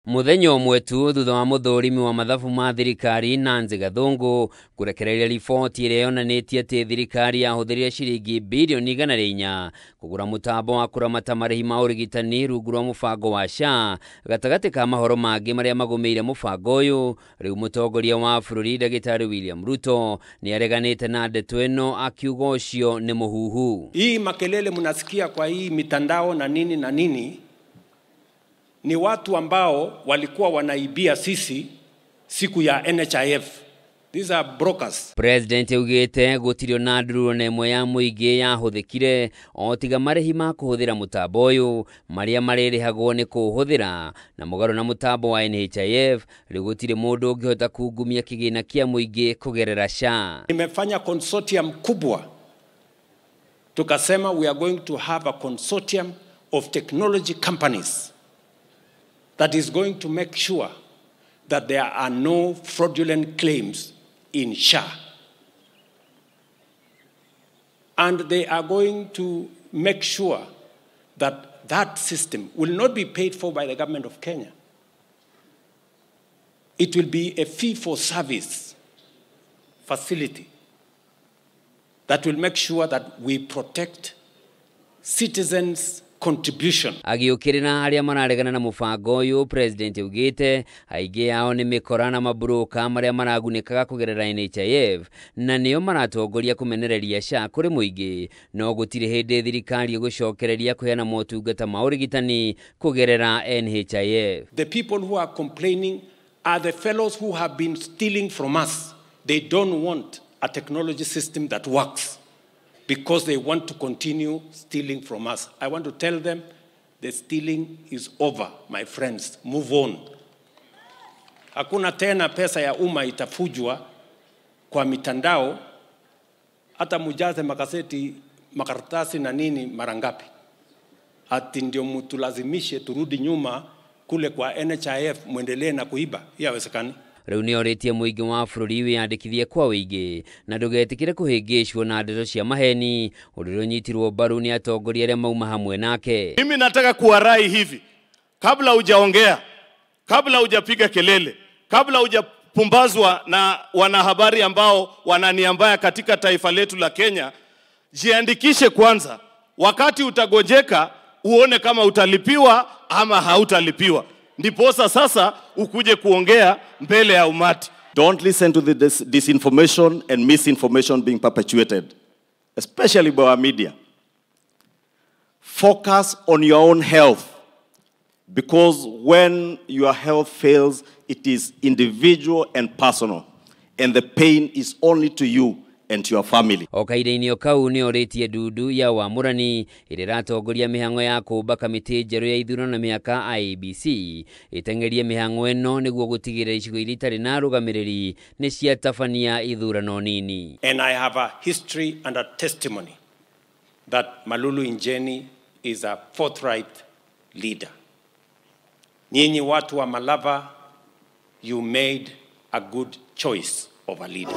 Muthenya ũmwe tu thutha wa mũthũrimi wa mathabu ma thirikari Nancy Gathungu kũrekereria riboti ĩrĩa yonanĩtie atĩ thirikari yahũthĩrire ciringi birioni 104 kũgũra mũtambo wa kũramata marĩhi ma ũrigitani rungu rwa mũbango wa SHA. Gatagatĩ ka mahoro mangĩ marĩa magũmĩire mũbango ũyũ, rĩu mũtongoria wa bũrũri Ndagĩtarĩ William Ruto nĩ areganĩte na ndeto ĩno akiuga ũcio nĩ mũhuhu. Hii makelele mnasikia kwa hii mitandao na nini na nini ni watu ambao walikuwa wanaibia sisi siku ya NHIF. These are brokers. President augite gũtirĩ ona ndurũ na ĩmwe ya mũingĩ yahũthĩkire o tiga marĩhi ma kũhũthĩra mũtambo ũyũ marĩa marĩrĩhagwo nĩ kũũhũthĩra, na mũgarũ na mũtambo wa NHIF rĩu gũtirĩ mũndũ ũngĩhota kungumia kĩgĩna kĩa mũingĩ kũgerera SHA. Nimefanya consortium kubwa, tukasema we are going to have a consortium of technology companies that is going to make sure that there are no fraudulent claims in SHA. And they are going to make sure that that system will not be paid for by the government of Kenya. It will be a fee-for-service facility that will make sure that we protect citizens' contribution. Agĩũkĩrĩra arĩa mararegana na mũbango ũyũ, President augĩte aingĩ ao nĩ mĩkora na maburũka marĩa maragunĩkaga kũgerera NHIF na nĩo maratongoria kũmenereria SHA kũrĩ mũingĩ, no gũtirĩ hĩndĩ thirikari ĩgũcokereria kũheana motungata ma ũrigitani kũgerera NHIF. The people who are complaining are the fellows who have been stealing from us. They don't want a technology system that works because they want to continue stealing from us. I want to tell them the stealing is over, my friends. Move on. Hakuna tena pesa ya umma itafujwa kwa mitandao, hata mujaze makaseti, makaratasi na nini mara ngapi. Ati ndio mutulazimishe turudi nyuma kule kwa NHIF muendelee na kuiba. Hiyo haiwezekani. Rĩu nĩorĩtie mũingĩ wa bũrũri wĩyandĩkithie kwa wĩingĩ na ndũgetĩkĩre kũhĩngĩcwo na ndeto cia maheni, ũndũ ũrĩa ũnyitirwo mbaru nĩ atongoria arĩa mauma hamwe nake. Mimi nataka kuwarai hivi, kabla hujaongea, kabla hujapiga kelele, kabla hujapumbazwa na wanahabari ambao wana mbaya katika taifa letu la Kenya, jiandikishe kwanza. Wakati utagonjeka uone kama utalipiwa ama hautalipiwa. Ndiposa sasa ukuje kuongea mbele ya umati. Don't listen to the disinformation and misinformation being perpetuated, especially by our media. Focus on your own health, because when your health fails, it is individual and personal, and the pain is only to you and to your family. O kahinda-inĩ o kau nĩ orĩtie ndundu ya wamũrani ĩrĩa ĩratongoria mĩhang'o ya kũũmba kamĩtĩ njerũ ya ithurano na mĩhaka IEBC ĩteng'erie mĩhang'o ĩno nĩguo gũtigĩrĩra icigo iria itarĩ na arũgamĩrĩri nĩ ciatabania ithurano nini. And I have a history and a testimony that Malulu Injeni is a forthright leader. Nyinyi watu wa Malava, you made a good choice of a leader.